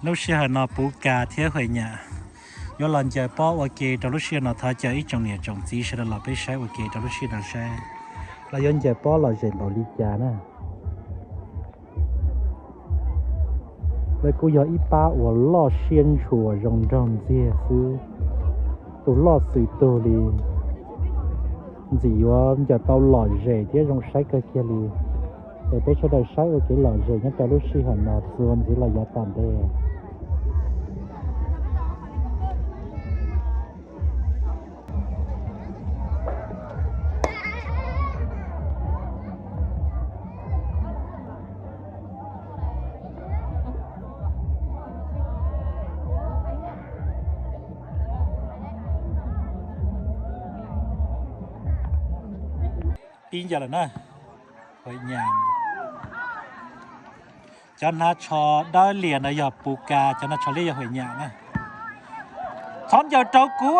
Lub sij hawm no puv kas thiab huam nyam yuav los ncaws pob ua ke rau lub sij hawm no, thov caw ib tsoom niam tsoom txiv sawv daws los peb saib ua ke rau lub sij hawm no saib lawv yuav ncaws pob lom zem npaum li cas na. Lawv kuj yog ib pab uas loj siab ntshua zoo nraug ntxiag xwb. Tus loj xws tug li, ntxim yuav ncaws tau lom zem thiab zoo saib kawg kiag li. Es peb sawv daws saib ua kev lom zem nyob rau lub sij hawm no txuas ntxiv los yav tom ntej. Pib ncaws lawm na. Cov hnav tsho dawb lias no yog puv kas, cov hnav tsho liab yog huam nyam na. Txhob ncaws rau kuv.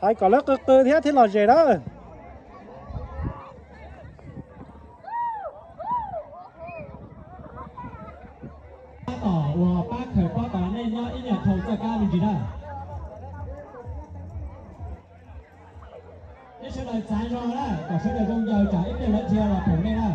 Hais kom lawv qw qw thiab thiaj lom zem na. Tab tom uas pab khaws pob tos nej nyob ib nyuag dhau txoj kab me ntsis na. Nej sawv daws txav zog na, kom sawv daws zoo ncaws tsam ib pliag lawv dhia los phoom nej na.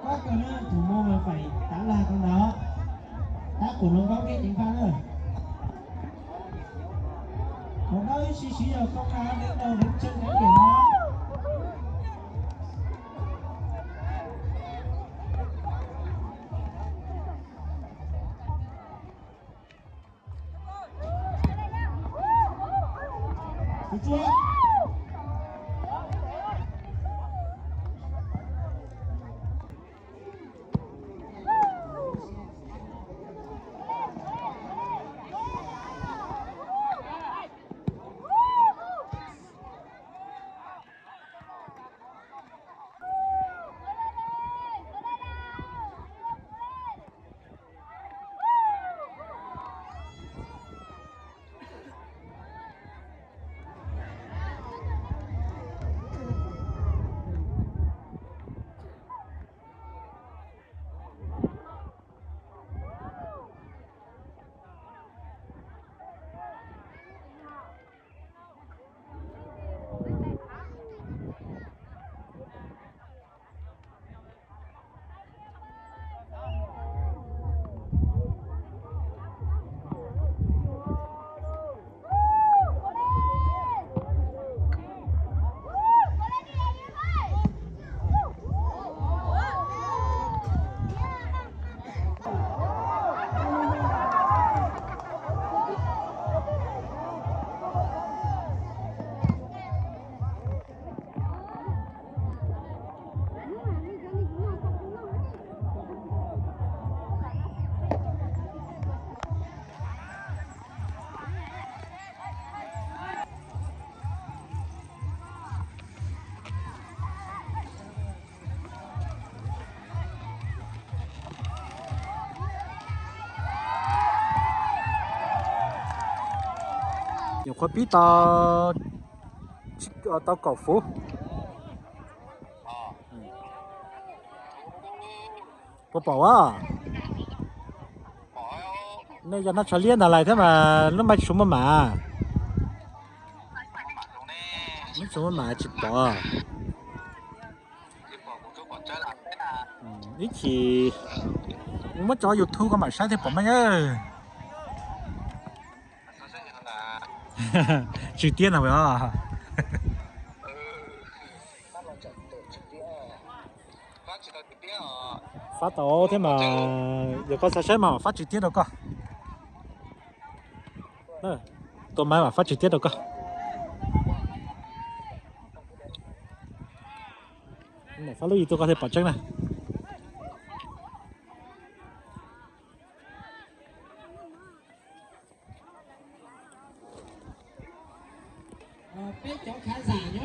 Các cờ nơ thủ môn là phải tán lạc con đó. Các cổ động viên các chính phan ơi. Một đôi xì xì ở công an đến đầu đến chân đến điểm đó. Nyuam qhuav pib tau, tau kaum fuv. Puas pom a? Nej yog noj tsho liab ntag lais thiab mas lub maj tsis muaj mam. Lub tsis muaj mam tsis pom. Ib chim muab tso YouTube koj mam saib thiaj pom mas. Tsw tiab no. Fab tau thiab mas, yog koj xav saib mas fab tsw tiab rau koj. Tua mas mam fab tsw tiab rau koj. Fab lub YouTube koj thiaj pom tseeb na. Peb cov khán giả nyob